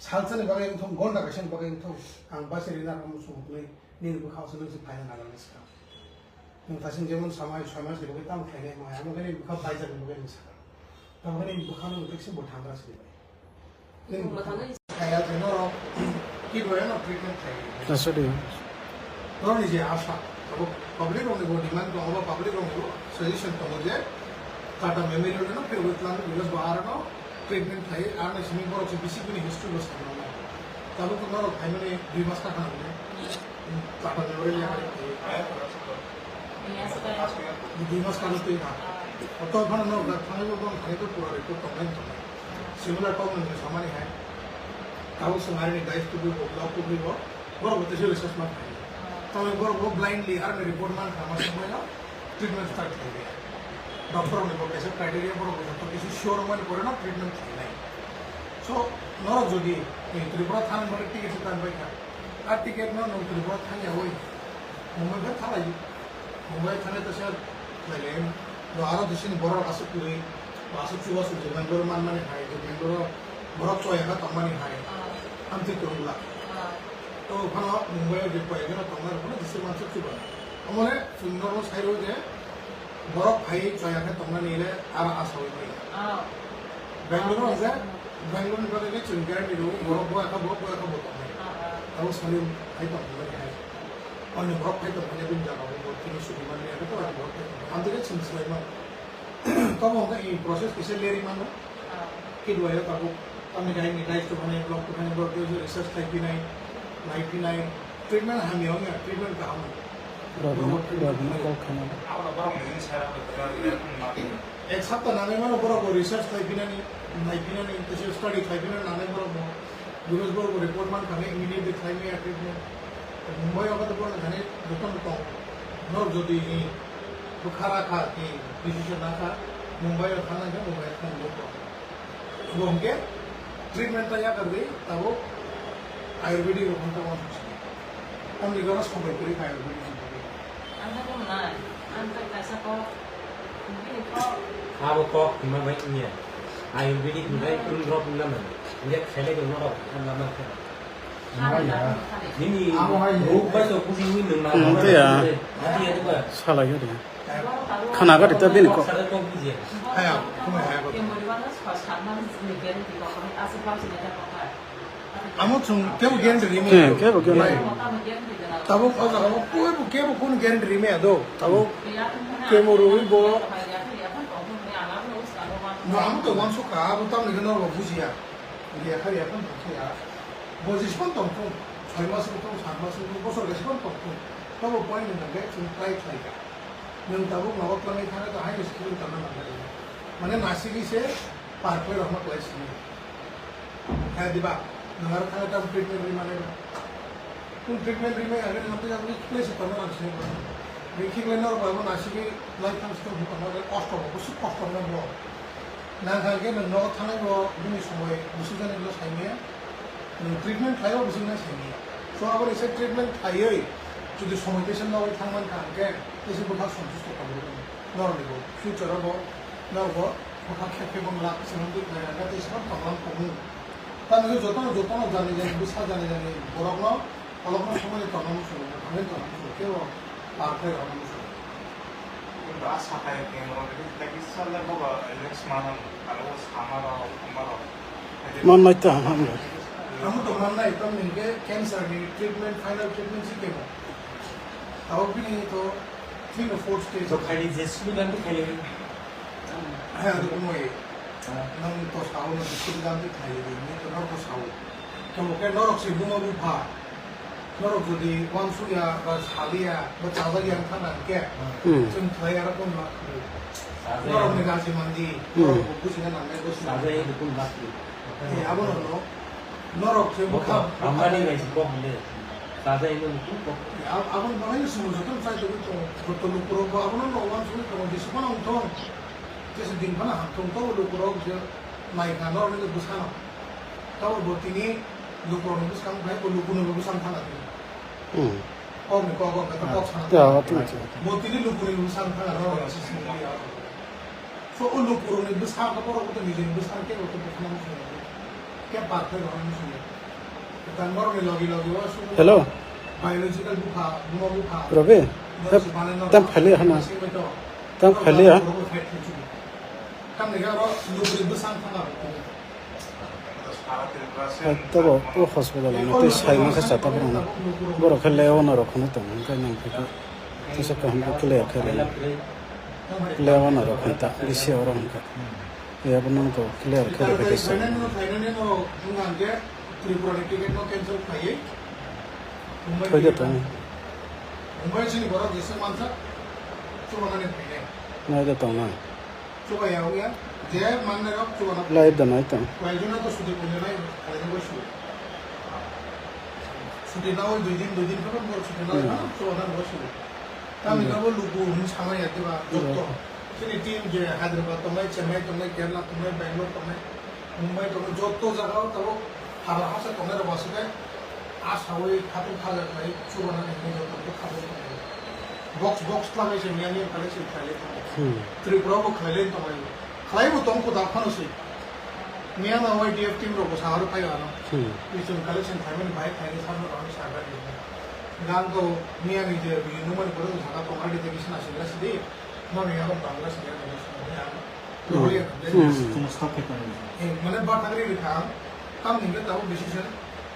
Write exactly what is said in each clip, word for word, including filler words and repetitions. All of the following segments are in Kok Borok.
Salsani bagwi wngthok, gonda kaisani bagwi wngthok, ang basi rina rok muchung hwnwi nini bwkhao se nwng se phaina nangani swkang. Nwng thasing jemon samai soi mas ni bagwi tamo khainai, mai amo khe nini bwkha baijak ni bagwi nini swkang. Tamo khe nini bwkhano nwng tekse bo thangra sini bai. Nwng bwkhano kaya khe norok kidwai no treatment khlai. Asadi. Norokni je asha, abo public rokni bo demand tongo, ba public rokni bo suggestion tongo je Tata Memorial no phirogwi twlangwi, because bo aro no treatment khlai, aro ni simi borok se bisi bini history bo sanai. Tabuk norok phaimani dui mas kha kha nangni. Tata Memorial ya kari. Dui mas kha twi na. Oto phano norok thangwi bo bang thangwi to pura report tongnai tongnai. Similar problem ni samani hai. Tabuk se mari ni dais kubui bo, block kubui bo. Borok bo teisa research ma khlai. Tamni borok bo blindly aroni report man kha ma sumai no treatment start khlai ya. Doctor ni bo kaisa criteria borok bo joto kisi sure mani pore no treatment khlai nai. So norok jodi ei Tripura thang bagwi ticket se tan bai kha. A ticket no nwng Tripura thang ya oi. Mumbai khe thalai. Mumbai thangwi to se khlailai, bo aro bisini borok aswk kwrwi, bo aswk chubachu je Bangalore manmani hai, je Bangalore borok choya khe tongmani hai, amtwi kwrwngla. To phano Mumbai o je koi gana tongnai rokno jesa mansa chuba. Omole chwng norok sai rw je borok phai choya khe tongnani le aro asawi maya. Bangalore o je, Bangalore ni bagwi le chwng guarantee rw, borok bo ekha, borok bo ekha bo tongnai. Abo sani hai tongmani hai. Ani borok phai tongmani bini jaga o, bo tini sudi mani, ani borok phai tongmani. Ang tini chwng swlai mano. Tamo hwnkhe i process kisa leri mano. Kidwai o tabuk tamni kaini dais tongmani, block tongmani, borok tei research khai pinai, nai pinai, treatment hamya wngya, treatment kaham. Borok ni, borok ni kok khana. Ek sapta nanai mano borok bo research khai pinani, nai pinani, tei study khai pinani nanai borok bo. Because borok bo report man kha immediately khai maya treatment. Mumbai o khe borok thani joto no tong. Norok jodi ni bwkha ra kha, ni decision na kha, Mumbai o thang nai khe Mumbai o thang bo. Bo hwnkhe treatment ta yakarwi tabuk Ayurvedic rok hwn tamo. Tamni gana sobai kwrwi kha Ayurvedic ni bagwi. Ang khe tong nai, ang khe kaisa kok, bini kok. Abo kok hwnma bai wngya. Ayurvedic hwnbai hmm, tun drop wngna mano. Injek khailai tong norok, ang lama khe. Nini ruk bai so kusi wi nung na. Hmm, tiya. Mati ya tu ba. Salai ya dia. Khana gari ta bini kok. Sara kok bujiya. Haya, kuma haya ko. Amo chung kebo guarantee rimi. Hmm, kebo guarantee. Tabuk o jaga o kebo, kebo kun guarantee rimi ado. Tabuk kemo rui bo. No, amo to wansuk kha, abo tamni gana bo bujiya. Riya kha, riya kha, bujiya. Bo jisman tongthung, soi mas wngthung, sat mas wngthung, bosor kaisa phano tongthung. Tobo point ni bagwi chwng try khlai kha. Nwng tabuk nogo twlangwi thangwi tong, haino se kwrwng tongna nang nai. Mane nasigwi se par khlai rokma klai sini. Kha diba, nwng aro thangwi tamo treatment rwi manai ba. Nwng treatment rwi maya hwnwi nwng tei ang khlai se tongna nang sini ba. Bini khiklai norok bai bo nasigwi lai thang se tong tongma kosto bo, bwswk kosto wngna bo. Nang kha khe nwng nogo thangwi bo bini somoi bwswk jani lo sai maya. Nwng treatment khlaiwi bwswk nai simi. So, aboni se treatment khlaiwi jodi somoi teisa nogwi thangman kha hwnkhe, teisa bwkhak sontusto tongwi rwgwi norokni bo future o bo norok bo bwkhak khe khe bo lak swnamtwi khlai rwkha tei swnam tonglam tongo. Tamni hwnwi jotono, jotono jani jani bwsa jani jani borokno kolokno somani tongna muchungo, thangwi tongna muchungo, kebo par khlai rwna muchungo. Kintu a sakai khe norok khe tei kisa le bobo relax manang, aro o sama rok, thangma rok. Mannai ta hamya. Amo to mannai, tamni hwnkhe cancer ni treatment, final treatment si kemo. Abo bini to three to four stage. To khaini je simi dan to khaini. Hai, ado kumoi. Nang to sao no simi dan to khaini, ni to norok to sao. Tamo khe norok se buma bupha. Norok jodi uansukya ba saliya ba chajakya wngkha na hwnkhe, hmm, chwng khlai aro kono ma khwlwi. Norokni gaji mandi, hmm, norok bo bujina nangnai bo swnam. Chajakya bo kono ma khwlwi. Eh, abono hwno, norok se bwkha, bwkha, ambani bai se kok le. Chajakya no kono kok. Eh, ab-, aboni bagwi no chwng jotono chai tongwi tongo. Joto lukurok bo abono no uansugwi tongo, jesa phano wng thung. Jesa din phano ham thung, tobo lukurok je nai kha norokni bwsano. Tabuk bo tini lukurokni bwskang bai bo lukurokni bwskang thangna tini. Hmm. Kokni kok, kok, kok, kok sana. Ya, tini. Bo tini lukurokni bwskang thangna norok se sini ya. So, o lukurokni bwskang khe borok bo to nijini bwskang khe bo to bukhana muchungo. Khe par khe rok muchungo. Hello. Robi, tam, tam phali hana. Tam phali ha. Tabo o hospital ano tei sai mangkha chata borok no. Borok khe lewa no rok kheno tong hwnkhai nang phikha. Tisa kaham khe clear khe rw. Lewa no rok khanta bisi oro hwnkhai. Yabo nang to clear khe rw khe tisa. Thoi de tong. Nai de tong na. Chubai ya, ya. Je manne rok chubai na. Lai da nai tong. Koi jona to suti koi nai, koi jona suti. Suti na oi dui din, dui din ko mo suti na oi, chubai na mo suti. Kami ka bo lugu hin sama ya, diba? Jotto. Chini team je Hyderabad tongnai, Chennai tongnai, Kerala tongnai, Bangalore tongnai, Mumbai tongnai, jotto jaga o tabo haba hasa tongnai rok aswk khe. Asawui khatung khaja khlai chubana hinwi joto khe khatung tongo. Box, box khlai se miyani khlai se khlai le tongo. Hmm. Tripura bo khlai le tongo. Khlai bo tong kho da phano se. Miyana Y D F team rok bo sahar phai ano. Hmm. Ichung collection khlaimani bai khlaini sarno rok sahar bai. Gang to miyani je bini numani pore saka tong ari de bisna singra sidi. Mami abo bangla singra de bisna de ano. Hmm. Roholi ano de. Hmm. Chuma stop khe tongo. Eh, mane ba thangri rikha. Kam hinga tabo decision.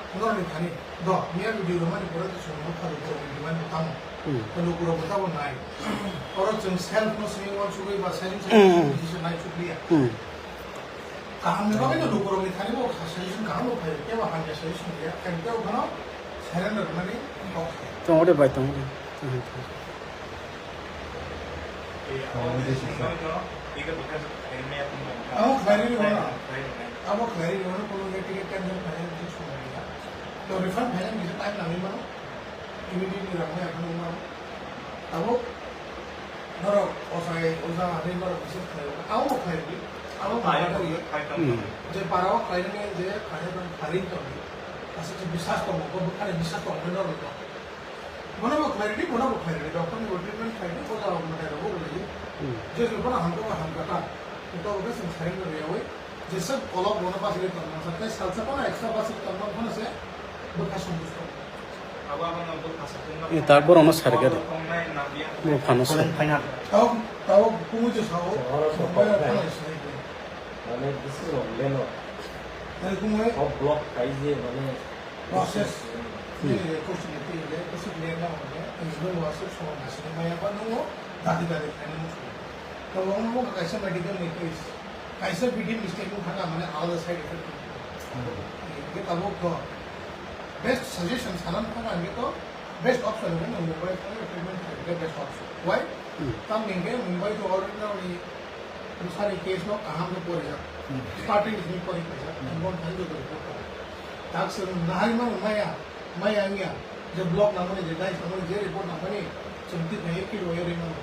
Norok ni thani, do, miya video rwmani pore to chwng nukha lukurok ni demand bo tamo. Hmm. To lukurok bo tamo nai. Oro chwng self no swngwi uansugwi ba selling Hmm. Decision nai chukliya. Hmm. Kaham ni bagwi no lukurok ni thani bo suggestion kaham bo phaio, kebo hamya suggestion ya, kebo phano surrender rwmani kok khaio. Tongo de bai, tongo de. Abo khlairwi rwna, abo khlairwi rwna, kono ya ticket cancel khlainani twi swngnai ya. To refund khlainani kisa time nangwi mano, immediately rang ya phano mano. Abo norok osai oja hai norok kisa khlai, abo khlairwi, abo khlairwi. Hmm. Je para o khlainani je khlainani khlairwi tongdi, aswk bisas tongo, bo bwkhani bisas tongo norok. Bono bo khlai rwdi, bono bo khlai rwdi, doctor ni treatment khlai rwdi, oja rok mwtai rok bo rwdi. Hmm. Je je bono hamkha ba hamkha ta, to bo khe chwng sai rwyawi, jesa kolok bono bachigwi tongmani sa, tei salsa bono extra bachigwi tongmani phano se bwkha songwi tong. Abo abono bwkha sa tongma. E ta borok no sarigari. Bwkha no sa. Tao, tao kumui je sao, oro so phano kok nai. Sai khe. Mane bisi rok leno. Tei kumui. O block khai je mane Process. Hmm. Nini le question ni twi le question le na hone, ang nung wa suk song na sini maya ba nung o dadi dadi khaina muchung. To wong mo kaisa medical ni case, kaisa bidi mistake mo thanga mane alada side effect. Hmm. Ke tabuk to best suggestion salam thanga ke to best option ke nung Mumbai thanga treatment khai ke best option. Why? Hmm. Tam ni ke Mumbai to already na ni Bwsani case no kaham khe porijak. Hmm. Starting ni pori paijak. Hmm. Ang bon thani joto report ko. Tak se nahai mano maya, maya wngya. Je block nangmani, je dice nangmani, je report nangmani, chwng twi phai kit rwya rwi mano.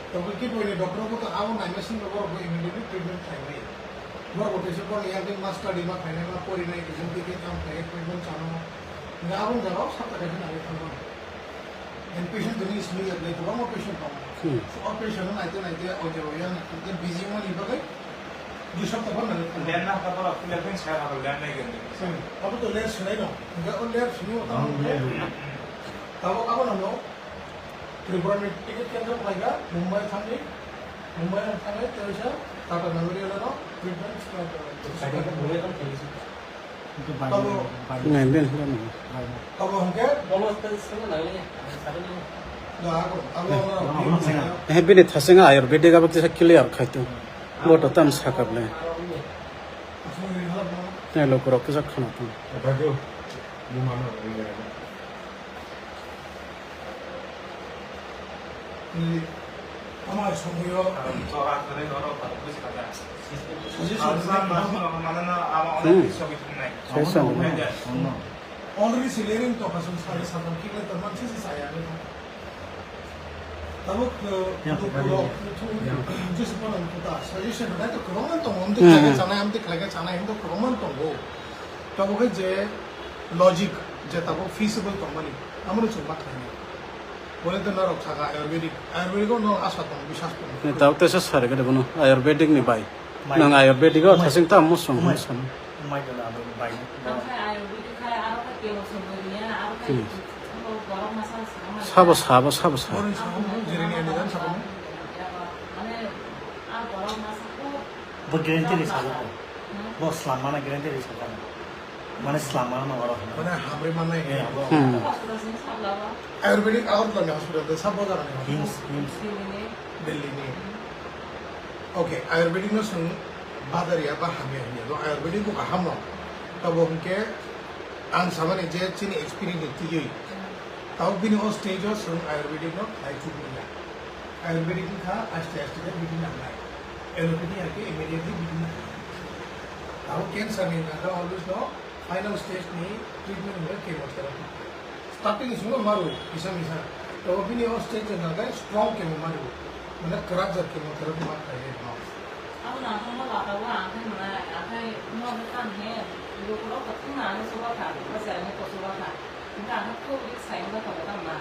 Tongkhe kit rwya ni doctor bo to abo naima simi borok bo immediately treatment khlai maya. Borok bo teisa borok yang twi master di ma khlainai ma porinai, je twi khe tamo khlai treatment chano. Nga abo jaga o sapta kaisa nangwi thangmano. And patient tini simi ya, like, kwbangma patient tongo. Hmm. So, o patient no naite naite, o je, o yang, busy wngmani bagwi, dui sapta phano nangwi thango. Len na kha, borok clear khe sa, abo len nai gani. Hmm. Abo to len sinai no. Hingke o len sini o tamo. Hmm. Abo, abo no, no. Tripura ni ticket cancel khlai kha, Mumbai thangwi, Mumbai thangwi, tei sa, Tata Memorial no, treatment, uh, Mumbai thang khlai. Nai, ben, ben. Abo hwnkhe? Eh, bini thasing ayurvedic abo kisa clear khai tu. Bo to tam sakap le. Nai, lukurok kisa khana tu. Ama songwi o. Suggestion. Hmm. Sai song. Already si lereng to kasong sari sabang kikle to man sisi saya ni. Tabuk, eh, tabuk, eh, jesi kono kuta suggestion na to kwbangma tongo, amtwi khlai khe chanai, amtwi khlai khe chanai, hinto kwbangma tongo. Tabuk je logic, je tabuk feasible tongmani, amoni chwng ma khlainai. Bole to norok saka ayurvedic, ayurvedic o norok asa tong, bisas tong. Ni tau tesa sare gade bono ayurvedic ni bai. Nang ayurvedic o thasing ta musung musung. Mai to na bai. Hmm. Sabo, sabo, sabo, sabo. Borok ni sakao jirini ani dan sakao. Bo guarantee ri sabo. Bo slam mana guarantee ri sabo. Mane slam mana no oro. Mane hamri mana. Eh, abo. Hmm. Ayurvedic Agartala ni hospital de sabo jaga ni. Hims, hims. Delhi ni. Okay, Ayurvedic no sung badaria ba hamya hamya do Ayurvedic bo kaham no. Tabo hwnkhe ang samani je chini experience ni twiwi. Tabo bini o stage o sung Ayurvedic no khai chukmanya. Ayurvedic wngkha aste aste khe bidi nangnai. Allopathy hai khe immediately bidi nangnai. Tabo cancer ni wngkha always no final stage ni treatment hwnkhe chemotherapy. Starting ni sungno maru kisa misa. Tabo bini o stage wngkha khe strong chemo maru. Mane kwrak jat chemotherapy ma khlai no. Abo nang thangma lata o ang khai mwnai, ang khai no khe kam he, lukurok khe thangna ang suba kha, ba se ang khe kosuba kha. Hingke ang khe khub risk sai wngkha tongo tamo na.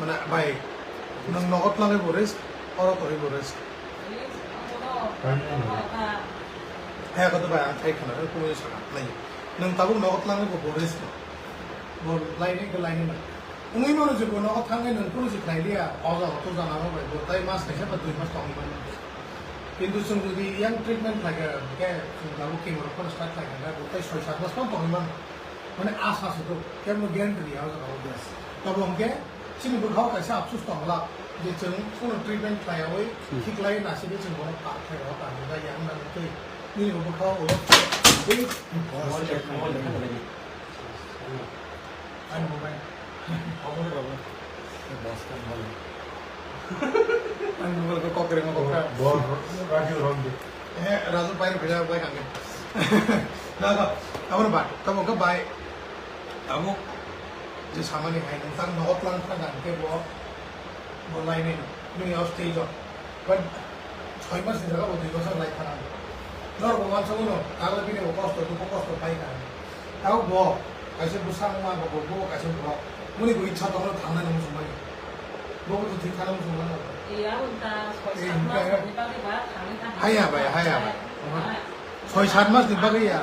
Mane bai, nwng nogo twlangwi bo risk, oro tongwi bo risk. Risk, ang bono, Kanya no. Haya khe to bai ang khai khna, kunu sakha, nai. Nwng tabuk nogo twlangwi bo, bo risk no. Bo laini khe laini no. Wngwi mano je bo nogo thangwi nwng kunu se khlai liya, o jaga to jana rok bai, bo tai mas kaisa ba dui mas tongwi mano. Kintu chwng jodi yang treatment khlai kha, hwnkhe chwng tabuk chemo rok phano start khlai kha, bo tai soi sat mas phano tongwi mano. Mane asa se to, kebo guarantee ya o jaga o. Yes. Tabo hwnkhe chini bwkhao kaisa apsus tongla, je chwng kuno treatment khlaiyawi, Hmm. khiklai nasidi chwng bono kar khlai rw ta hwnba yang na twi. Nini bo bwkhao o. Ani mobile. Ang mobile ko kok ring kok ka. Bo, bo, Raju Rondi. Eh, Raju pai ring pai kang. Na ka, abo ba, tamo ka bai. Abo je samani hai nang tang nogot lang kha nang ke bo, bo lai ni, ni aus te jo. But soi mas ni jaga bo dui bosor lai kha nang. Nor bo man sa uno, tang le bini bo kosto, dukho kosto pai kha. Tao bo, kaisa bwsang ma bo, bo, bo kaisa borok. Muni bo ichha tongno thangnai nang muchungmani. Bo bo thwi thana muchungmani. Iya, unta soi sat mas ni bagwi ba thangwi thangwi. Haya bai, haya bai. Soi sat mas ni bagwi ya.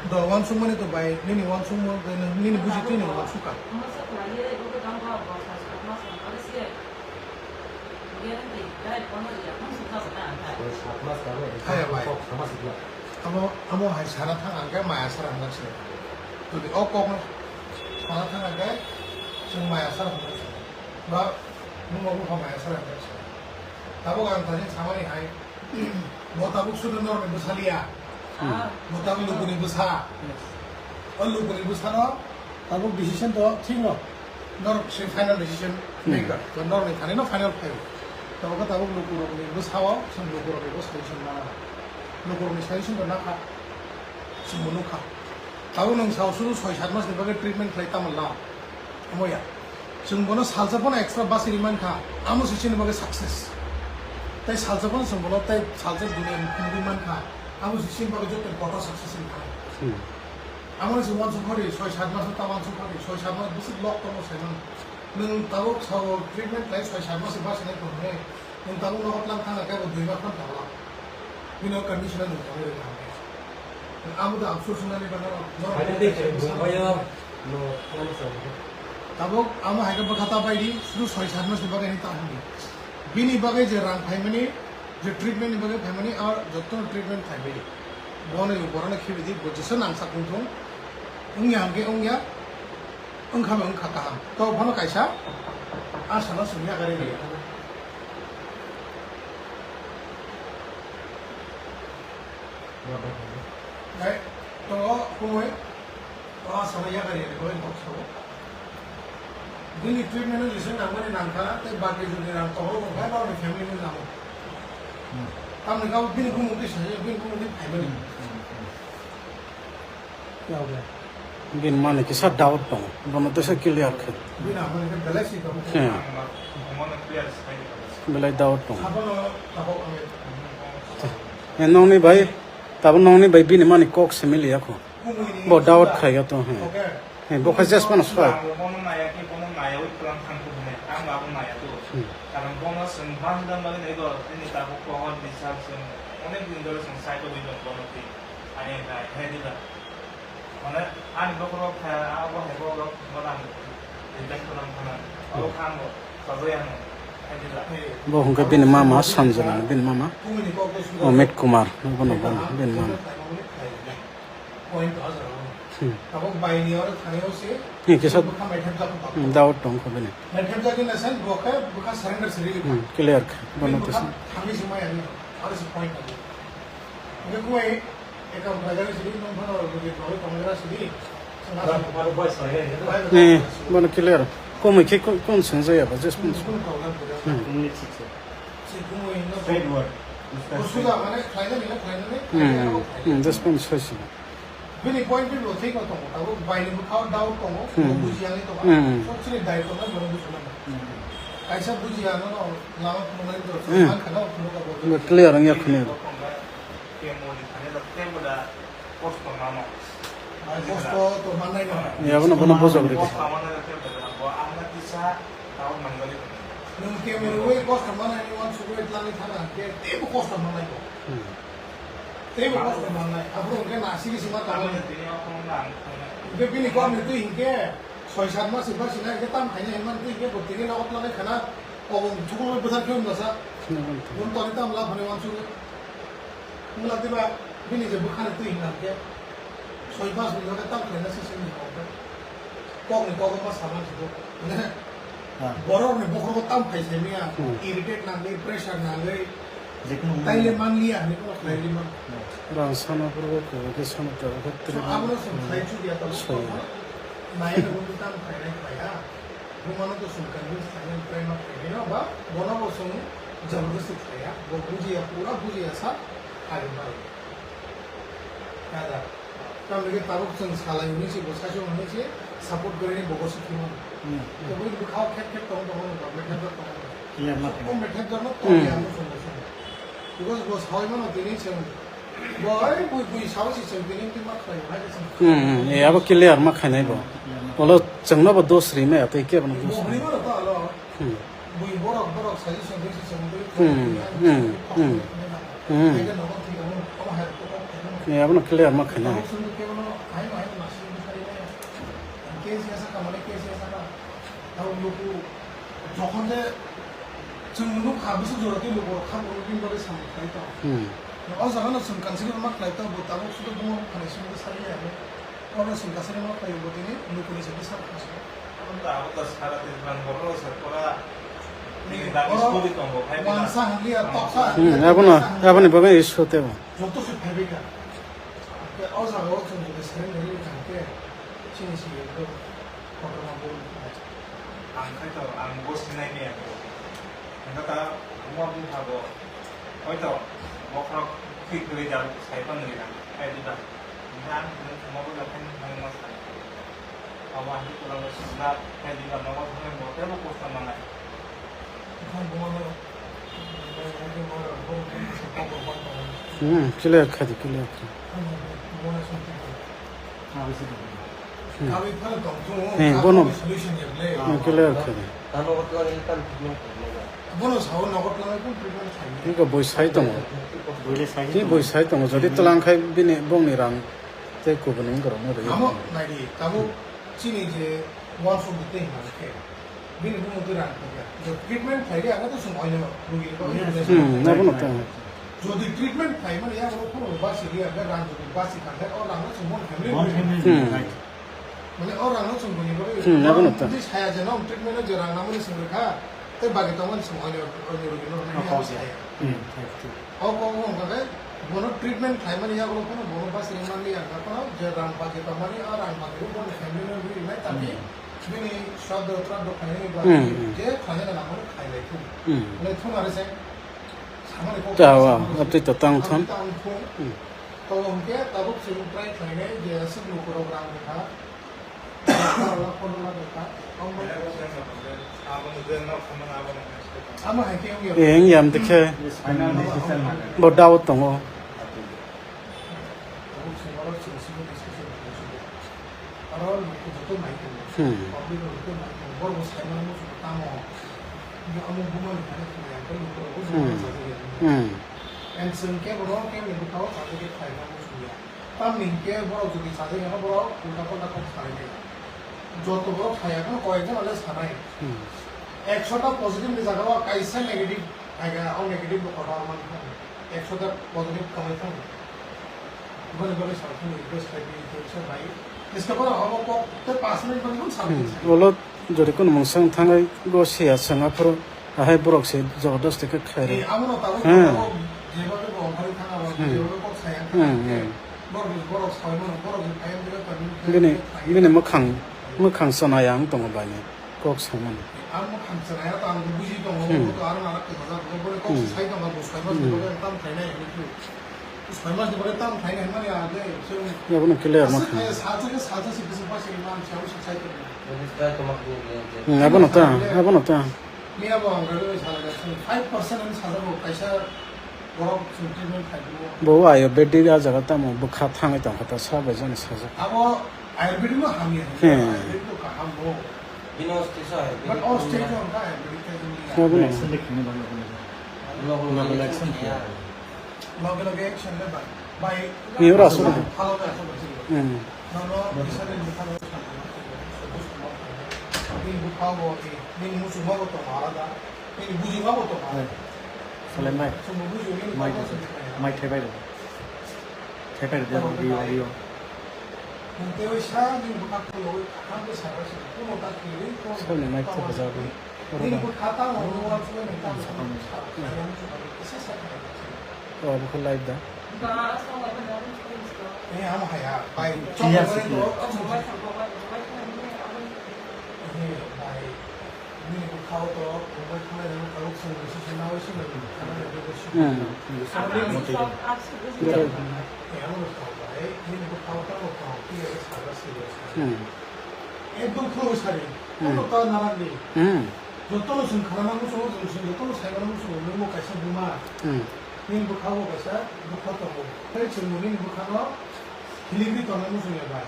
Do wansukmani to bai, nini wansukmo, nini buji twi nini wansukha. Haya bai. Amo, amo hai sana thang ang khe maya sara hwnjak se. Jodi o kok no sana thang ang khe chwng maya sara hwnjak se. Ba nung bo bupha maya sara hwnjak se. Tabuk ang thani samani hai, bo tabuk sudu norni bwsa liya. Hmm. Bo tabuk lukuni bwsa. Yes. O lukuni bwsano tabuk decision to thik no. Norok se final decision Hmm. maker. To norni thani no final phaio. Tabuk khe tabuk lukurokni bwsao chwng lukurokni bwsa decision mana. Lukurokni suggestion to nakha. Chwngbo nukha. Tabuk nwng sao sudu soi sat masni bagwi treatment khlai tamo la. Omo ya. Chwng bono salsa phano extra basi ri mankha. Amo se chini bagwi success. Tai salsa phano chwng bono tai salsa dunia ni phunugwi mankha. Amo se chini bagwi joto kotor success wngkha. Hmm. Amo se wansuk phari soi sat mas ta wansuk phari soi sat mas bwswk lok tongo sai mano. Nwng tabuk sao treatment khlai soi sat mas basi nai tong he. Nwng tabuk nogo tlang thang khe bo dui mas phano tangla. Bini o condition no tongwi rwkha hwnkhe. Amo da afsus wngnani bagwi norok Hai de, bubayo no, no, no. Tabuk amo hai khe bwkha ta bai di, sudu soi sat mas ni bagwi ni ta hwnwi. Bini bagwi je rang phaimani, je treatment ni bagwi phaimani, a joto no treatment khai bai di. Bono borok no khibi di, bo jesa nangsak wng thung. Wngya hwnkhe wngya, wngkha ba wngkha kaham. To bono kaisa, a salo sumya gari gaya. Hai, tongo kumui, o sabo yakariyani koi kok sabo. Bini treatment ni lise nangmani nangkha, tei baki jodi rang tongo, bo hai borokni family ni nango. Tamni kabo bini bumung tei sayo, bini bumung tei phaimani. Bini mani kisa doubt tongo, bono teisa clear khe. He. Belai doubt tongo. He, nongni bai, tabo nongni bai bini mani kok simi liya kho. Bo doubt khaiya to, he. He, bo khe just mano soi. He. Onek din dhore chwng side o dui jon bono twi. Ani hai, hai dila. Mane, ani bokhorok kha, abo hai bokhorok bono ang reject khalam khana. Abo kha ang bo, sajai ano. Hai dila. Bo hwnkhe bini mama Sanjana, bini mama Amit Kumar, bono, bono, bini mama. Hmm. Tabuk baini oro thani o se. Hmm, kisa bwkha maithak jak. Hmm, doubt tong kho bini. Maithak jak ni sen bwkha, bwkha surrender siri. Hmm, clear kha. Bono bwkha kisa. Thangwi se maya ni. Aro se point agi. Ngi kuai ekam khlai jani siri, nung phano ro bwkha tong khlai jani siri. Aro, aro bai sai. Eh, bono clear. Komai khe kon, kon sengja ya ba, just kon. Hmm. Hmm. Straight word. Hmm, hmm, hmm, just kon sai si. Bini point of view bo thik no tongo, tabuk baini bwkhao doubt tongo, hmm, bo bujiya ni tongo. Hmm. Sokchini daitwno bono bujinani. Hmm. Kaisa bujiya no, no, lama phunuknai to, hmm, man khana phunukha bo. Bo clear wngya khwna. Kosto mano. Kosto to mannai no. Ya, bono, bono bujok ridi. Kosto mano, bo ang na kisa doubt manjali. Nwng kemurwi kosto mannai ni uansukwi tlangwi thana, ke teibo kosto mannai bo. Hmm. Teibo kosto mannai, aphuru hwnkhe nasigi sima tamo. Hwnkhe bini kokni twi hwnkhe soi sat mas hwnkhe sina hwnkhe tam khaina hinmani twi hwnkhe bo tini nogo tlangwi khana, obong chukulwi bwthar khe wngmasa. Sinabon twi. Bun toni tam laphani uansukwi. Wngla diba bini je bwkhani twi hwnkha hwnkhe soi mas ni hwnkhe tam khlaina se simi hwnkhe kokni kokma sama jibo. Ha. Borok ni bokhorok tam khai se miya, hmm, irritate nangwi, pressure nangwi, jekunu taile manliya hinwi kono khlai di man. Hmm. Rang sana purbo ko ke sana ta ko. So, abono song khlai chu dia ta. Soi. Nai no tam khlai nai khlai ha. Bumano to song convince khlai nai try ma khlai nai no ba, bono bo song jabardasti khlai ya, bo bujiya, pura bujiya sa, hai ba. Kada. Tamni ke tabuk chwng salai hwnwi se, bo saichung hwnwi se support khlainai bo gosi thwimani. Hmm. To bai bwkhao khep khep tong tong, bo methep tong tong. Iya, ma. O methep no tong ya, hmm, mo chwng bo chwng. Because bo sawi mano tini chwng, bo ai bui bui sawi se chwng tini twi ma khlai hai chwng. Hmm, hmm, e abo clear ma khainai bo. Iya, ma. Olo chwngno bo dos ri maya tei kebo no dos. Bo hwnwi mano to alo. Hmm. Bui borok, borok suggestion, suggestion, bui hmm, hmm, hmm, hmm. Ni abono clear ma khaina. Case asa ka, mane case asa ka. Tao luku jokhon je chwng nuk ha, bwswk jora tei luku rok kha, bo bini bagwi samung khlai tong. Hmm. O jaga no chwng kansi ma khlai tong, bo tabuk sudo bumo khanai simi sari ya. Oro sungkasari ma khlaio bo tini, nukuni se bwsa kha. Abo ta, abo ta sara Tripura ni borok rok se pura nini dagi oro sori tongo, hai wansa hangliya, toksa hangliya, hmm, abono, toksa hangliya. Aboni bagwi issue tebo. Joto se phaibai kha. Ke o jaga o chwng jodi sari nai kha ke, chini se ekdom kotorma bol. Ang khai to, ang bo sinai ni ang. Ang ta, ang bo bung ha bo. Hoito, bokhorok thik kwrwi jabuk sai phano rina, hai diba? Hingkhe ang hwnwi thangma bwla phai nangma sai. Abo ang kwlangwi swngjak, hai diba? Nogo thangwi bo teibo kosto manai. Hmm, clear kha di, clear kha. Hmm. Hmm, bono. Hmm, clear kha di. Bono sao nogo twlangwi kung treatment khaimani. Tei boi sai tongo. Tei boi sai tongo. Jodi twlang khai bini bongni rang tei kubuni wngkorokno rwi. Amo naidi, tabuk chini je uansuk tei hwnka khe bini bumung twi rang thangya. Je treatment khaidi, abo to chwng oino rugini bagwi. Hmm, abono tong. Jodi treatment khaimani yago phuru basi riya, rang jodi basi thangkhe o rangno chwng bono family. Hmm. Mane o rangno chwng bini bagwi. Hmm, abono tong. Bini saya je no treatment o je rang nangmani chwng rwkha. Tei bagwi tongmani chwng oino, oino rwgwino hwnwi ang saya. Hmm, thik, thik. O kok wngkha khe bono treatment khlaimani yagulo phano bono basi ringmani yagulo phano je rang bagwi tongmani, o rang bagwi bono family no rwi rinai, tapi bini sraddho traddho khlainani bagwi je khlainani lamano khailai thung. Hmm. Hwnwi thung are se samani kok ta wa, samani aptwi to tang thon. Tang thung. Hmm. Tamo hwnkhe tabuk chwng try khlainai je aswk lukurok rang rwkha. Eng yam dekhe bo doubt tongo. Hmm. Hmm. Hmm. Ang chwng khe bono khe ni bwkhao chajagwi khlaina muchungya. Tamni hinkhe borok jodi chajagwi ano borok ulta palta kok sanai nai. Joto borok saya phano koyekjon ale sanai. Hmm. Ekshota positive ni jagao kaisa negative phaiga, o negative bo kotor man kha. Ekshota positive kamai kha. Boni bagwi sa phano request khai di, tei bai. Eska borok abo kok te pass minute mani phano sanai. Hmm. Olo jodi kono mungsa wng thangai go siya sanga phoro. Ahai borok se jabardasti khe khairo. Eh, amo no tabuk Hmm. tabuk jeba ke bo ongkhorwi thang abo, Hmm. jeba ke kok saya Hmm, thang. Hmm. Borok ni borok soi mano, borok ni payam jeba tang ni Bini, thang. Bini mwkhang, mwkhang chonai ang tongo bai ni kok samani. Ang mwkhang chonai to ang buji tongo, Hmm. to aro nana kok sajak, bo kok Hmm. sai tongo, bo soi mano, Hmm. bo tam khainai ni tu. Soi mano bo tam khainai mani age, so Yabo no clear Asa mwkhang. kaya sa sa sa sa sa sa man sa sa sai tongo. Hmm, abo no ta, abo no ta. Miya bo ang gari bai salai da, five percent ani sajak bo kaisa borok chwng treatment khai bo. Bo ayurvedic a jaga tamo bwkha thangwi tongkha ta sa bai jani sajak. Abo ayurvedic no hamya. Hmm. Ayurvedic no kaham bo. Bino stage o ayurvedic. But all stage o ka ayurvedic ka jumli. Abo no. Local local action kaya. Loge loge action le bai. Bai. Ni ura su. Follow da, follow da. Hmm. No, no, isa de ni follow da. Ni bu follow da. Nini muchungma bo tongo alada, nini bujima bo tongo alada. Salai mai. Chwngbo bujio nini Mai, bujio. Mai thaibai rw. Thaibai rw, Tamo rio, bai. Rio. Nwng teibo sa nini bwkha khulogwi kaham khe sabai se, kuno ta khilwi, kuno Soni mai ta khulogwi sabai. Nini bwkha tamo rw, uansukgwi nwng tamo Sakang. Sa, sa, sa, sa, sa. Oh, bwkha live da. Eh, amo haya, bai. Clear se, clear. Eh, bai. Nini bwkhao to, bwbai khanai rang tabuk chwng bisi se naui se nang khanai rang bisi. Hmm, hmm. Sari ni. Mote. Eh, amo no kha bai, nini bwkhao tamo kha, ki ere saga se. Hmm. Ekdom khuloi sari. Hmm. Kono ta narang ni. Hmm. Jotono chwng khanana muchungo, chwng, chwng jotono saimana muchungo, nwng bo kaisa buma. Hmm. Nini bwkhao bo kaisa bwkha tongo. Tei chwng bo nini bwkhano hiligwi tongna muchungya bai.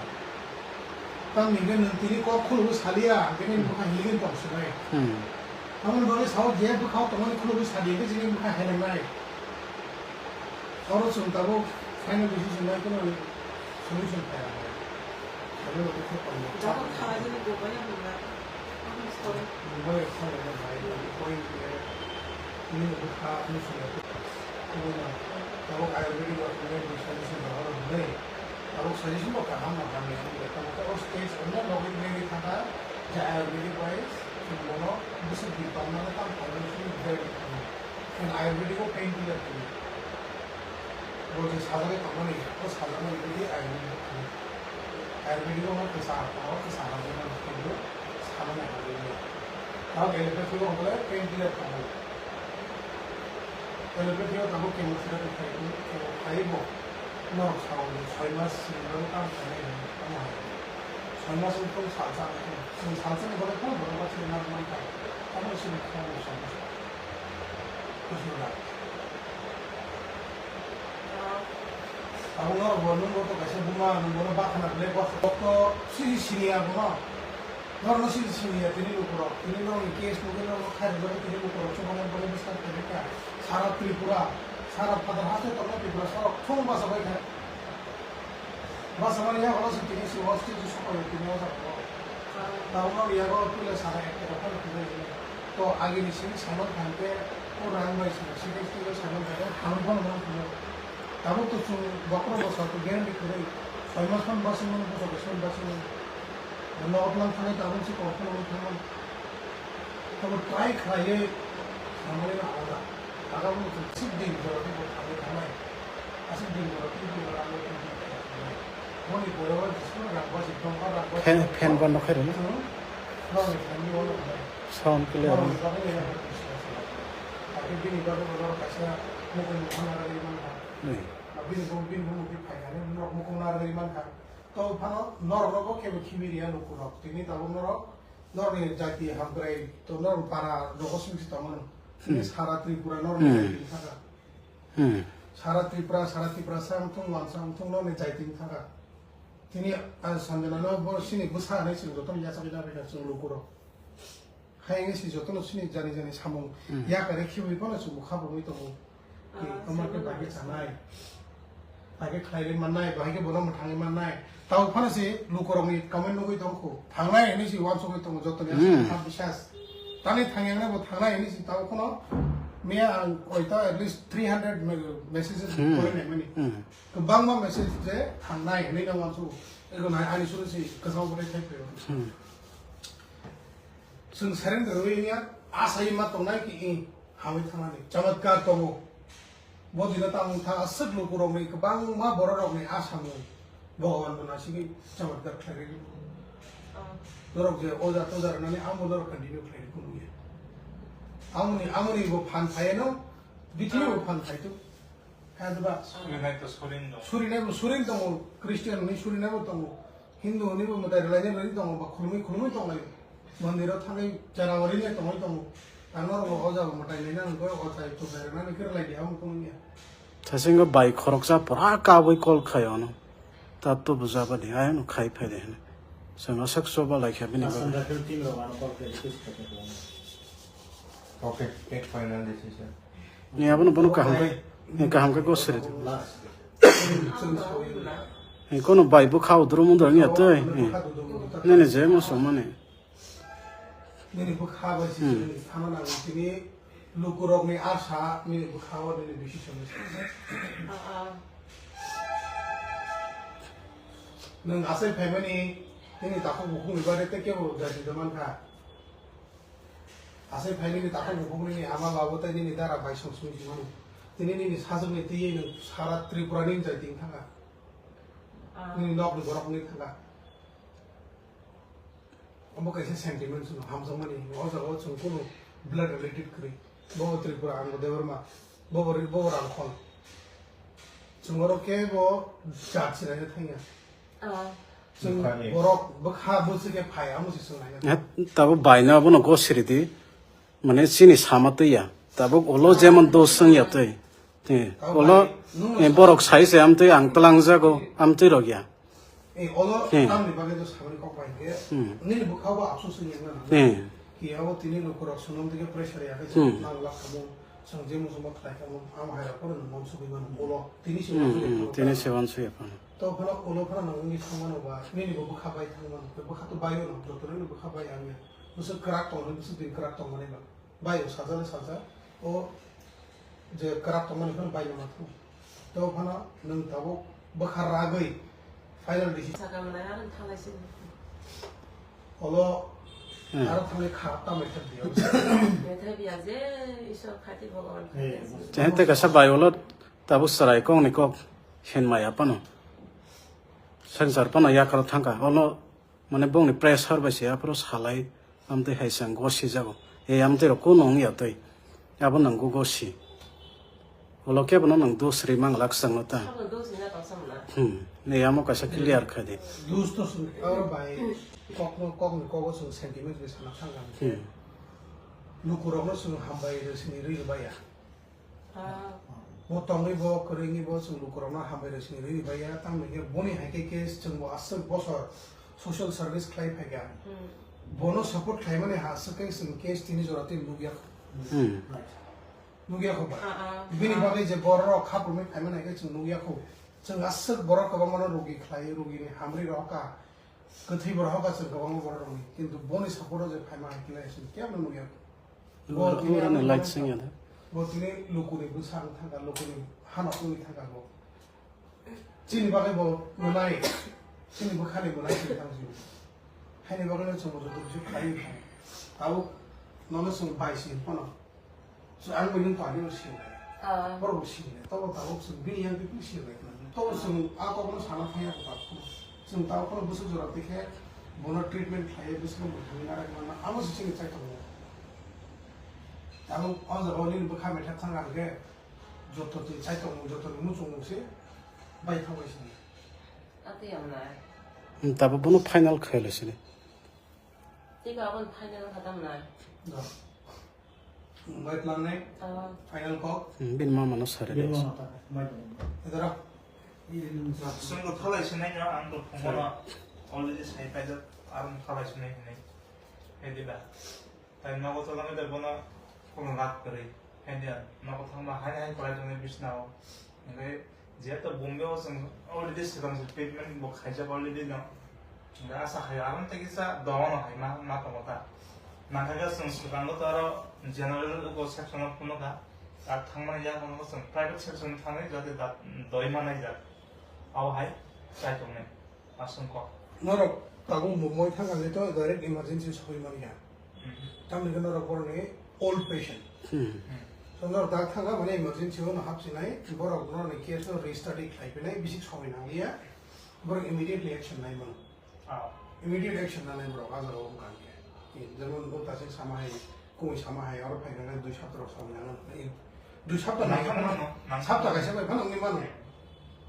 Tamni hwnkhe nwng tini kok khulugwi saliya, hwnkhe nini bwkha hiligwi tong sinai. Hmm. Aboni bagwi sao je bwkhao tongmani khulugwi saliya, hwnkhe chini bwkha helengnai. Oro chwng tabuk final decision lai kheno solution phai rwnai. Salo rok khe tongo. Tabuk kha jani bubaino hwnna. Ang sorry. Bubai kha lai nai, point khe nini bwkha, nini sumai. Tabuk ayurvedic rok hwnwi solution rok hwnwi. Tabuk suggestion bo kaham no hamya wngya. Tabuk o stage onno logi negi thangkha je ayurvedic bai chwng bono bwswk di tongmani tamo khainai chwng very good. Chwng ayurvedic o pain killer khainai. Bo je sajagwi tongmani, o sajakmani bwdhi ayurvedic o khainai. Ayurvedic o kwchar tongo, kwchar rok no khainai, samani hamjakya. Tabuk allopathy o hwnkhai pain killer tongo. Allopathy o tabuk chemotherapy khai, chemo khai bo norok sao ni soi mas sini bagwi tamo khainai hinwi tamo hai. Soi mas wngkhe salsa wngkhe. Chwng salsa ni bagwi phano borok ma sini narwk mankha. Tamo sini khorang ni soi mas. Bujiba. Abo norok bo nwng bo to kaisa buma, nwng bono bakhana belai kok, kok to siji siniya bono. Norokno siji siniya tini lukurok, tini norokni case nugwi norokno khairokjagwi tini lukurok chubamani bagwi bwskang khairokha. Sara Tripura, sara phatar haste tongnai Tripura, sarok thung bachabaikha. Bachamani yago se tini si o stage o sokoyo tini o jaga o. Tabuk nok yago puila sara ek taka phano tini o. To agini simi saimang kha hwnkhe o rang bai simi stage stage o saimang kha hwnkhe hamung phano mang phano. Tabuk to chwng bokhorok bwsa to guarantee kwrwi soi mas phano basingmano bwsa bwsa phano basingmano. Nok lang thangwi tabuk se kok phano wng thangmani. Tabuk try khlaiwi tangmani no alada. Aga bo chwng sik din jora tei bo thangwi thangnai. Aswk din jora tei bo rang bo tei bo thangwi thangnai. Boni borok jismano rang basi tongkha, rang basi Fan, fan bondo khairokno. Chwng norokni family o nuknai. Sound clear. Norokni bagwi nai abo tong sila sila. Hakhe bini bagwi bo norok kaisa mokol mokol narwgwi mankha. Nui. Bini bo, bini bo mokol phaikha, norok mokol narwgwi mankha. To phano norokno bo kebo khibi riya lukurok. Tini tabuk norok Norokni jati hamkrai to norok para rogo simi si tongmano. Hmm. Sara Tripura norokni Hmm. jati wngkha. Hmm. Sara Tripura, sara Tripura sa wngthung, wansa wngthung norokni jati wngkha. Tini, ah, Sanjana no bo sini bwsa hinwi chwng jotono yachagwi labaikha chwng lukurok. Hai wngwi si jotono sini jani jani samung Hmm. yakari khibiwi phano chwng bwkha bumwi tongo. Tongma khe bagwi chanai. Bagwi khlaiwi mannai, bagwi khe bono mwthangwi mannai. Tamo phano se lukurokni comment nugwi tongkhu. Thangnai hinwi se uansugwi tongo jotoni aswk kha bisas. Tani thangyangnai bo thangnai hinwi se tamo phano miya ang oito at least three hundred me-, messages Hmm. pori naimani. Hmm. Kwbangma message je thangnai hinwi no uansugo. Ego nai ani suru se kwchang bwrwi thai phaio. Hmm. Chwng surrender rwui wngya, asai ma tongnai ki i hamwi thangnani. Chamatkar tongo. Bo dina tamo wngkha aswk lukurokni kwbangma bororokni asamung Bhogoban bo nasigwi chamatkar khlai rwdi. Norok je oja toja rwnani amo norok continue khlai rwkhe nungya. Amoni, amoni bo phan phaiano, bithiyo bo phan phaitu. Kha da ba? Surinai to surin dong. Surinai bo surin tongo, Christian ni surinai bo tongo. Hindu ni bo mwtai rwlainai rwlainai tongo, ba khulumui khulumui tonglai. Mondir o thangwi January ni tongwi tongo. Ang norok bo o jaga mwtai naina nang khe o tai to berna ni khe rwlai di amo kunu ya. Thasingo bai khoroksa pura kabui call khai ono. Tat to buja ba di, ayano khai phai de hene. Sengno sek soba lai kha bini bagwi. Okay, take final decision. Ni abono bono kaham khe, ni kaham khe go siri. Ni kono bai bwkha udro mudro ni atoi. Ni ni je mo somani. Nini bwkha bai si Hmm. Nini thana nango tini lukurokni asa nini bwkha o nini bisi somai. Nwng asai phaimani nini takhuk bukhukni bagwi tei kebo jati da mankha. Asai phai nini takhuk bukhuk nini ama babu tei nini dara bai song song si mano. Tini nini sajwkni twiwi nwng sara Tripura ni jai twi thanga. Nini nokni borok ni thanga. Omo kaisa sentiment chwng hamjakmani, o jaga o chwng kunu blood related kwrwi. Bo Tripura, ang bo Debbarma, bo bo, bo bo Rangkhol. Chwng oro kebo jat sinai thangya. Ah. Chwng Bukhani. Borok bwkha bwswk khe phai, amo se chwng naina. Eh, tabo baino abono go siri di. Mane chini sama twi ya. Tabuk ulo jemon dos wng ya twi. Tei ulo, eh, borok sai se amtwi ang twlang jago, amtwi rok ya. Eh, ulo Hmm. tamni bagwi to sabani kok bai khe, Hmm. nini bwkha bo afsus wng ya na. Hmm. Ki abo tini lukurok swnam dige pressure ya khe Hmm. nang lak kamo, chwng je muchungma khlai kamo, am hai rok pono nang monsugwi mano ulo. Tini se Hmm, monsugwi hmm, mano. Tini se monsugwi mano. To phano ulo phano nang wngwi thang mano ba, nini bo bwkha bai thang mano, bwkha to bai o no, joto nini bwkha bai ang ya. Bwswk kwrak tong, bwswk din kwrak tong mani ba. Bai o sajale saja, o je kwrak tongmani phano bai no mathu. To phano nwng tabuk bwkha ragwi final decision. Saka manai aro thanglai sini. Olo Hmm. Aro thanglai kha tamai thak diya. Methai biya je Isor khati Bhagavan khati. Chehte kasa bai olo tabuk sarai kong ni kok hen maya pano. Sansar pano yakaro thangka. Olo Mane bongni pressure bai se aphuru salai, amtwi hai se ang gosi jago. E amtwi rok kuno wng ya twi. Abo nang go gosi. Ulo kebo no nang dos ri mang lak chang no ta. Sabo dos ni na tong sam na. Hmm. Ne amo kaisa clear khai di. Dos to sung, aro bai kok no, kok ni kogo sung sentiment bai sana thang ang. Hmm. Lukurok no sung hambai rw sini ri rw baya. Ah. Bo tongwi bo kwrwngwi bo chwng lukurokno hambai rw sini rwi bai ya, tamo hwnkhe boni hai khe khe chwng bo aswk bosor social service khlai phai kha. Hmm. Bono support khlaimani ha aswk khe chwng case tini jora tei nukya kho. Hmm. Nukya kho ba? Ah, ah. Bini Ah. bagwi je borok rok kha phurmwi phaimani hai khe chwng nukya kho. Chwng aswk borok kwbangmano rugi khlai, rugini hamri rohor kha. Kwthwi borok hoka chwng kwbangma borok rokni, kintu boni support o je phaima hai khe chwng kebo nukya. Bo tini oro ani light sing ya da. Bo tini lukuni bwsa wng thangkha, lukuni hano wngwi thangkha bo. Chini bagwi bo mwnai, chini bwkhani mwnai chini tang jio. Haini bagwi no chwng bo joto kisi khlaiwi thang. Tabuk nono chwng bai si phano. So, ang bai nwng pagwi no sini lai. Ah. Borok bo sini lai. Tobo tabuk chwng bini yang bini sini lai. Tobo chwng a kokno sana thangya ko tabuk. Chwng tabuk no bwswk jora twi khe bono treatment khlaiwi bwswk no mwthangwi narak mano. Amo se chini chai tongo. Tabuk o jaga o nini bwkha methak thang ang khe joto twi chai tongo, joto ni muchung se bai thang bai sini. Ati yang nai. Hmm, tabuk bono final khailai sini. Tei ba aboni final wngkha tamo nai? Wngbai tlangnai. Ah. Final kok. Hmm, bini mama no sari Bini dos. Mama ta, mai tong. Edara. Chwngno thalai sinai no, ang to phungo no already sai paijak, aro thalai sinai hinwi. Hai di ba? Tai nogo tolangwi da bono kono lat kwrwi. Khaidi ang nogo thangma hai hai kwlai tongnai bisnao. Hwnkhe jeto Bombay o chwng already swkang se treatment bo khaijak already no. Hwnkhe asa khai aro tei kisa dogo no hai ma ma tongo ta. Nangkha khe chwng swkango to aro general o section o phunukha. Ar thangmani yago no chwng private section thangwi jate da doi manai jak. Abo hai chai tongnai. Aswng kok. Norok tabuk Mumbai thangkha le to direct emergency sogwi manya. Mhm. Tamni hwnkhe norok borokni old patient. Hmm. Hmm. So norok dak thangkha mane emergency o no hapsinai, borok norokni case no restudy khlai phinai, bisik somoi nangliya, borok immediately action nai mano. Ah. Immediate action nanai borok, ah jaga o wngkha hwnkhe. Jemon bo tasik sama hai, Kung sama hai oro phaina dui sapta rok samani ano. Dui sapta nai Nangkha mano, nangkha sapta mano. Kaisa bai phano wngwi mano.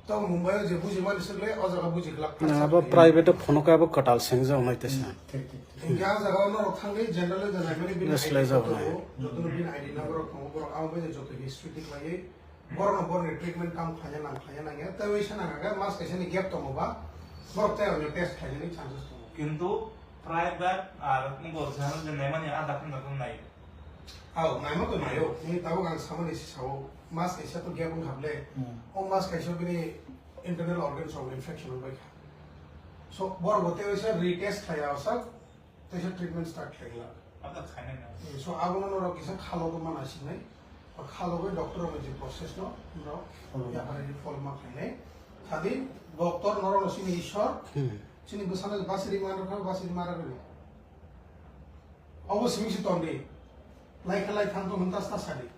To Mumbai o je buji mani swk le o jaga buji glak. Na, abo private o phono ka abo kwtal sengjak nai tesa. Hmm, thik, thik, thik. Hingke a jaga o norok thangwi general o je naimani bini Yes, I D lai jago photo nai. Jotono bini I D number rok tongo, borok abo bai joto history tik laiwi. Borokno borokni treatment kam khlaina nang khlaina nangya. Tei wi sana kha khe mas kaisa ni gap tongo ba, borok tei rokni test khlainani chances tongo. Kintu private ar wngbo general je naimani a dakhung dakhung nai. Ao, naima to naio. Ni tabuk ang samani si sao, mas kaisa to gap wngkha ble. Hmm. O mas kaisa bini internal organs rok infection wngbai kha. So, borok bo tei wi sa retest khlaiya sak, Teisa treatment start khlaigwlak. Abo khainai na. So abono norok kisa khalo to mana sinai. O khalo bai doctor rokni je process no norok Hmm. yapharani follow ma khlainai. Sadi doctor norok no sini Ishwar, Hmm. sini bwsano basiri ma rwkha, basiri ma rwkha. Obo simi si tondi. Lai kha lai thang to hwnta sta sadi.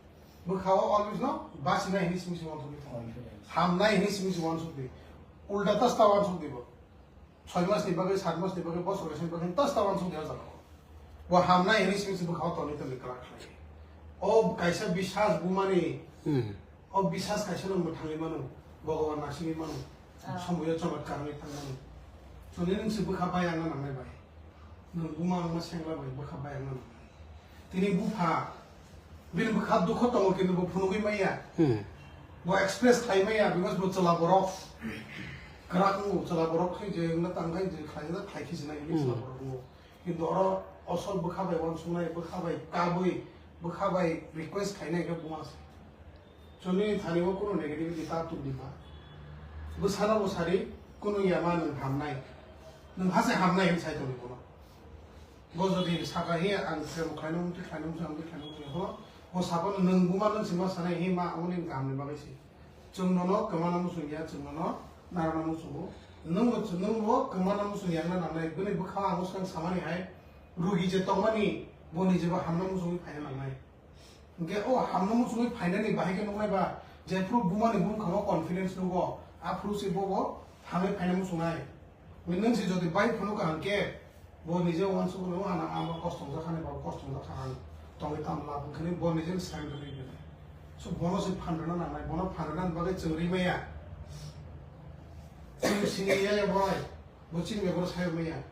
Bwkha o always no basinai hini simi si wansuk di thang. Confidence. Hamnai hini simi si wansuk di. Ulta ta sta wansuk di bo. Soi mas ni bagwi, sat mas ni bagwi, bosor kaisa ni bagwi, tas ta wansuk ya jaga. Bo hamnai hini simi se bwkha o tonwi tonwi kwrak khlai. O kaisa bisas bumani, Hmm. o bisas kaisa no mwthangwi mano, Bhogoban nasingwi mano, Ah. Somoyo chomotkar wngwi thang mano. Chwngni nwng se bwkha bai ang nangnai bai. Nwng buma wngma sengla bai bwkha bai ang nangnai. Tini bupha, bini bwkha dukho tongo, kintu bo phunugwi maya. Hmm. Bo express khlai maya, because bo chwla borok. Kwrak wngo, chwla borok khai je wngna tang khai je khlai jada khlai khe sinai hwnwi chwla Hmm. borok wngo. Kintu oro osol bwkha bai uansuknai, bwkha bai kabwi, bwkha bai request khainai khe buma se. Chwngni thani o kunu negativity ta tubdi ba. Bwsano bo sari, kunu yama nwng hamnai. Nwng hase hamnai hwn sai tongdi bono. Bo jodi saka hi ang khe bo khlainw mungti, khlainw mungti, ang khe khlainw mungti, ho, bo sabono nwng buma nwng sima sanai hi ma, aboni kaham ni bagwi se. Chwng nono kwmana muchung ya, chwng nono narwkna muchungo. Nwng bo, nwng bo kwmana muchung ya wngna nangnai, bini bwkha ang swkang samani hai, rugi je tongmani, bo ni je bo hamna muchungwi phaina nangnai. Hwnkhe o hamna muchungwi phainani bahai khe nuknai ba, jephru bumani bumkhango confidence nugo, aphuru se bobo hamwi phaina muchungnai. Nwng se jodi bai phunukha hwnkhe, bo nije uansukgwi nukgo, "Ano, ano kosto wngjakha ni, bo kosto wngjakha ang tongwi tamo lab," hwnkheno bo nije surrender wngwi belai. So, bono se phan rwna nangnai, bono phan rwna bagwi chwng ri maya. Chwng sini ya ya boy, bo chini bebaro sai maya.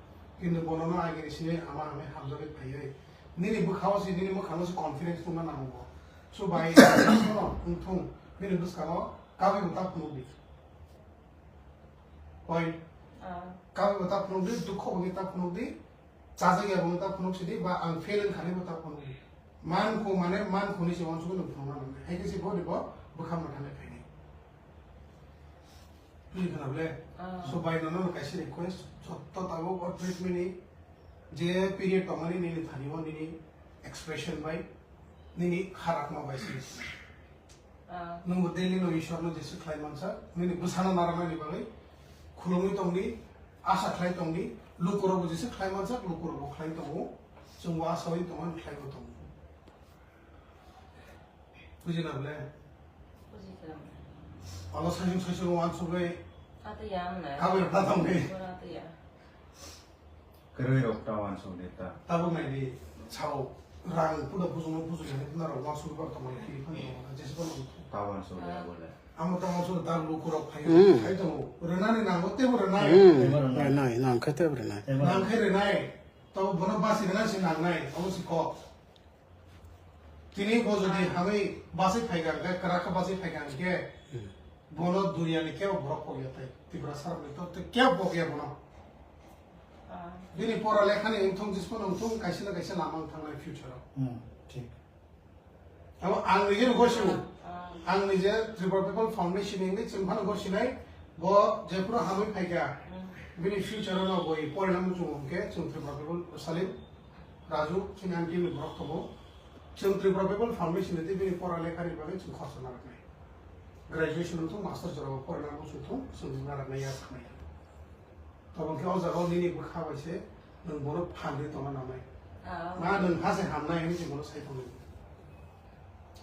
Kintu bono no agini sini ama hame hamjagwi phaiwi. Nini bwkhao se, nini mwkhano se confidence tongna nango bo. So, bai, no, wngthung, bini bwskango kabui bo ta phunukdi. Oi. Ah. Kabui bo ta phunukdi, dukho bo ta phunukdi, chajak ya bo ta phunuk sidi, ba ang fail wngkha ni bo ta phunukdi. Man kho mane, man kho ni se uansukgwi nwng phunukna nangnai. Hai khe se bo ni bo bwkha mwthangwi phainai. Bini khna ble? Ah. So bai nono kaisa request, jotto tabuk o treatment ni je period tongmani nini thani o nini expression bai, nini kharakma bai se. Ah. Nwng bo daily no Ishwar no jesa khlai mansa, nini bwsano narwknani bagwi khulumwi tongdi, asa khlai tongdi, lukurok bo jesa khlai mansa, lukurok bo khlai tongo, chwng bo asa wi tongo, khlai bo tongo. Buji na bole? Buji kha. Alo saichung saichung uansugwi. Ata ya ang na. Kabui rok ta tongdi. Ora ata ya. Kwrwi rok ta uansuk di ta. Tabuk nai di, sao, rang puda bujung no bujung ya, na rok uansuk bar tongmani kiri phan tongmani, jesa phan tongmani. Ta uansuk ya bole. Amo ta uansuk da lukurok phai, Hmm. phai tongo. Rwnani nango tebo rwnai. Hmm. Tebo rwnai. Rwnai, nang khe tebo rwnai. Tebo rwnai. Nang khe rwnai. Tabo bono basi rwnai se nangnai, abo se kok. Tini bo jodi hamwi bachai phaikha hwnkhe, kwrak khe bachai phaikha hwnkhe, Hmm. bono duniani kebo borok pokya tei Tripura sarokni to tei kebo pokya bono. Ah. Bini pora lekhani wngthung, jismano wngthung, kaisa na kaisa lama wng thangnai future-o. Hmm, thik. Abo ang nije no gosio. Ang nije Tripura People Foundation ni chwng phano gosinai, bo jephuru hamwi phaikha, bini future no bo porinani muchungo hwnkhe chwng Tripura People Salim Raju chini aunty ni borok tongo. Chwng Tripura People Foundation ni tei bini pora lekhani bagwi chwng khorsa narwknai. Graduation wngthung, master jorao porinani muchungthung, chwng narwknai ya saknai. Tobong khe o jaga o nini bwkha bai se nwng bono phan rwi tongna nangnai. Ah. Ma nwng ha se hamnai hwnwi se bono sai tongwi.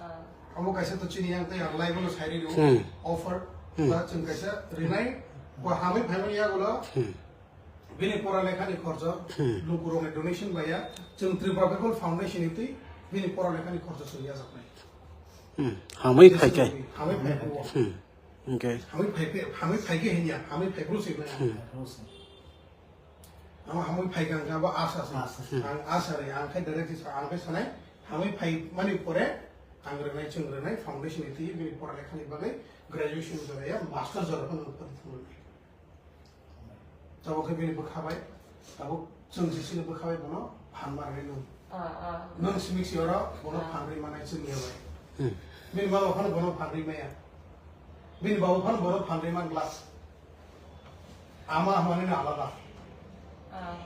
Ah. Omo kaisa to chini yang tei ang live no sai rwi Hmm. offer Hmm. ba chwng kaisa rinai bo hamwi phaimani yagulo Hmm. bini pora lekhani khorcha Hmm. lukurokni donation bai ya chwng Tripura People Foundation ni twi bini pora lekhani khorcha chwng yajaknai. Hmm. Hamwi phaikai. Hamwi phaikai. Hmm. Okay. Hamwi phaipe, hamwi phaike hinya, hamwi phaibru se maya. Hmm. Ang hamwi phaike ang abo asa se. Asa se. Ang asa re, ang khai direct sa, ang khai sanai, hamwi phai mani pore, ang renai, chwng renai, foundation ni twi, bini pora lekhani bagwi, graduation jora ya, master jora phano pori thangwi. Tabuk khe bini bwkha bai, tabuk chwng sisini bwkha bai bono phan ma rwnai nwng. Ah, ah. Nwng simi si oro bono Ah. phan rwi manai chwng ya bai. Hmm. Bini baba phano bono phan rwi maya. Bini baba phano bono phan rwi man glass. Ama hamani na alada. Ah.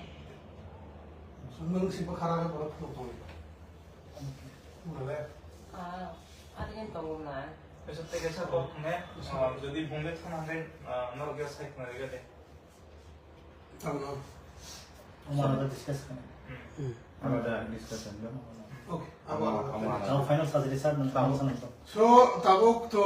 Nwng si bwkha rwi bono phunuk tongwi. Male. Ah, ani kan tongo na. Eso te kaisa kok ne, ah, jodi bungde thana hangke, ah, norok ya sai khna rega de. Tamo. Omo alada discuss khna. Hmm. Alada discussion jam. Okay, abo Omo, alada. Omo alada. Tamo final surgery sir, nang tamo sanang to. So, tabuk to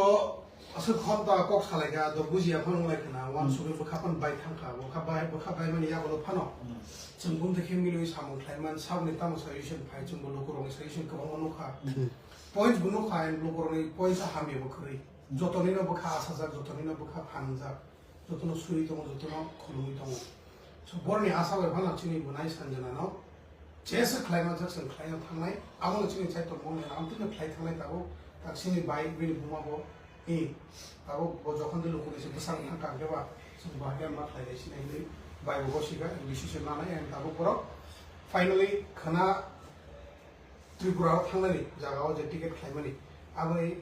aswk khonta kok salaikha, do bujiya phano wnglaikha na, wan Hmm. sugwi bwkha phano bai thangkha, bwkha bai, bwkha bai mani yagulo phano. Hmm. Chwng bumtwi khe milwi samung khlaiman, saboni tamo suggestion phai, chwngbo lukurokni suggestion kwbangma nukha. Hmm. Points bo nukha, and lukurokni points a hamya bo kwrwi. Jotonino bwkha asajak, jotonino bwkha phanjak, jotono suri tongo, jotono khulumwi tongo. So, borni asa bai phano chini bunai Sanjana no, Jesa khlaima jak chwng khlaina thangnai, abono chini chaitor mwnwi amtwino khlai thangnai tabuk, tak chini bai bini buma bo, i, tabuk bo jokhon de lukuni se bwsang thang kang khe ba, chwng bahai ma khlai nai sinai hinwi bai bo gosika, decision nanai, and tabuk borok finally khwna Tripura o thangnani jaga o je ticket khlaimani, aboni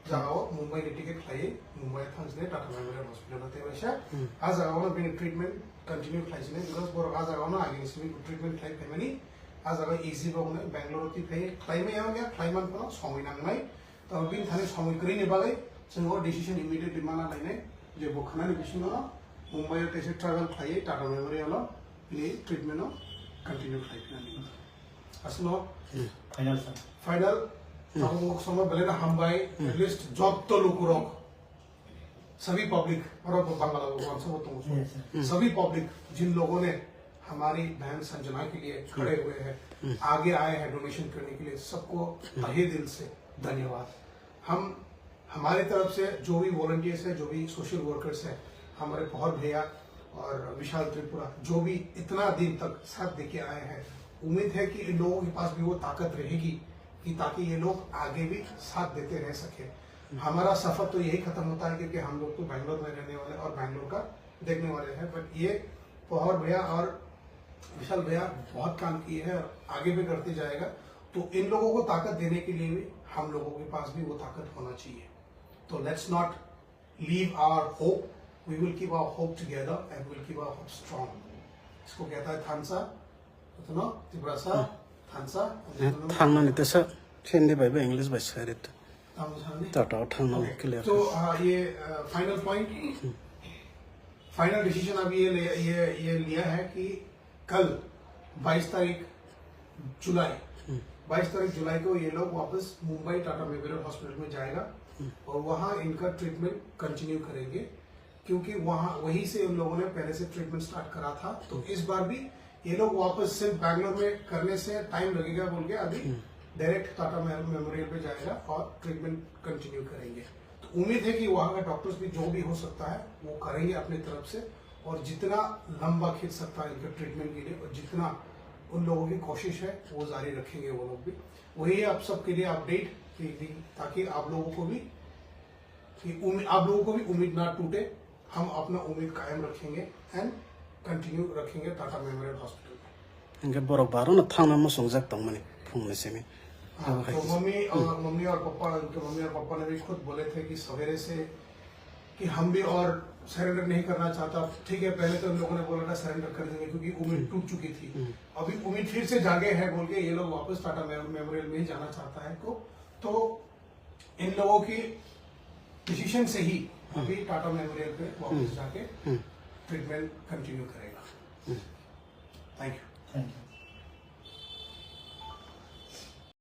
jagao Mumbai ni ticket khlaiwi Mumbai o thangsinai Tata Memorial Hospital o tei waisa Hmm. a jagao no bini treatment continue khlaisinai, because borok a jagao no agini simi treatment khlai phaimani, a jagao easy bo wngnai, Bangalore o twi phai khlaimaya wngya, khlaiman phano somoi nangnai. Tamo bini thani somoi kwrwini bagwi chwng o decision immediately mana lainai je bo khwnani bisingo no Mumbai o teisa travel khlaiwi Tata Memorial o bini treatment o continue khlai phinani. Aswkno Hmm. Final sir. Final, Hmm. abo kok sama belai no hambai, Hmm. at least jotto lukurok, सभी public, oro bo Bangla bo wansa bo tongo. Yes, sir. Hmm. सभी पब्लिक, जिन लोगों ने हमारी बहन संजना के लिए खड़े Hmm. हुए हैं, Hmm. आगे आए हैं डोनेशन करने के लिए, सबको Hmm. तहे दिल से धन्यवाद। हम हमारी तरफ से जो भी वॉलंटियर्स है, जो भी सोशल वर्कर्स है, हमारे पहर भैया और विशाल त्रिपुरा जो भी इतना दिन तक साथ देके आए हैं, उम्मीद है कि इन लोगों के पास भी वो ताकत रहेगी कि ताकि ये लोग आगे भी साथ देते रह सके। हमारा सफर तो यही खत्म होता है क्योंकि हम लोग तो बैंगलोर में रहने वाले और बैंगलोर का देखने वाले हैं, बट ये पहर भैया और विशाल भैया बहुत काम किए हैं और आगे भी करते जाएगा। तो इन लोगों को ताकत देने के लिए भी हम लोगों के पास भी वो ताकत होना चाहिए। तो let's not leave our hope, we will keep our hope together and we'll keep our hope strong. इसको कहता है थानसा, तो ना, तिब्रासा, थानसा, Eh, thangnani tesa Hindi bai ba English bai sai rit. Tamo thangnani? Tata thangnani Okay. Clear. तो हाँ, ये फाइनल पॉइंट, फाइनल डिसीजन अब ये ले, ये ये लिया है कि कल बाईस तारीख जुलाई, हम्म। बाईस तारीख जुलाई को ये लोग वापस मुंबई टाटा मेमोरियल हॉस्पिटल में जाएगा हम्म। और वहाँ इनका ट्रीटमेंट कंटिन्यू करेंगे, क्योंकि वहाँ, वहीं से उन लोगों ने पहले से ट्रीटमेंट स्टार्ट करा था। तो हम्म। इस बार भी ये लोग वापस सिर्फ बैंगलोर में करने से टाइम लगेगा बोल के अभी हम्म। डायरेक्ट टाटा मे-, मेमोरियल पे जाएगा और ट्रीटमेंट कंटिन्यू करेंगे। तो उम्मीद है कि वहाँ का डॉक्टर्स भी जो भी हो सकता है वो करेंगे अपनी तरफ से, और जितना लंबा खींच सकता है इनके ट्रीटमेंट के लिए, और जितना उन लोगों की कोशिश है वो जारी रखेंगे वो लोग भी। वही आप सबके लिए अपडेट कि, कि ताकि आप लोगों को भी, कि उम्मी-, आप लोगों को भी उम्मीद ना टूटे, हम अपना उम्मीद कायम रखेंगे एंड कंटिन्यू रखेंगे टाटा मेमोरियल हॉस्पिटल में। Hingke borok baro no thangna muchungjak tongmani phungni simi. हाँ, तो मम्मी और मम्मी और पापा, उनके मम्मी और पापा ने भी खुद बोले थे कि सवेरे से कि हम भी और सरेंडर नहीं करना चाहता। ठीक है, पहले तो उन लोगों ने बोला था सरेंडर कर देंगे क्योंकि उम्मीद टूट चुकी थी। अभी उम्मीद फिर से जागे है बोल के ये लोग वापस टाटा मेमोरियल में ही जाना चाहता है को। तो इन लोगों की डिसीजन से ही अभी टाटा मेमोरियल पे वापस जाके ट्रीटमेंट कंटिन्यू करेगा। Thank you. Thank you.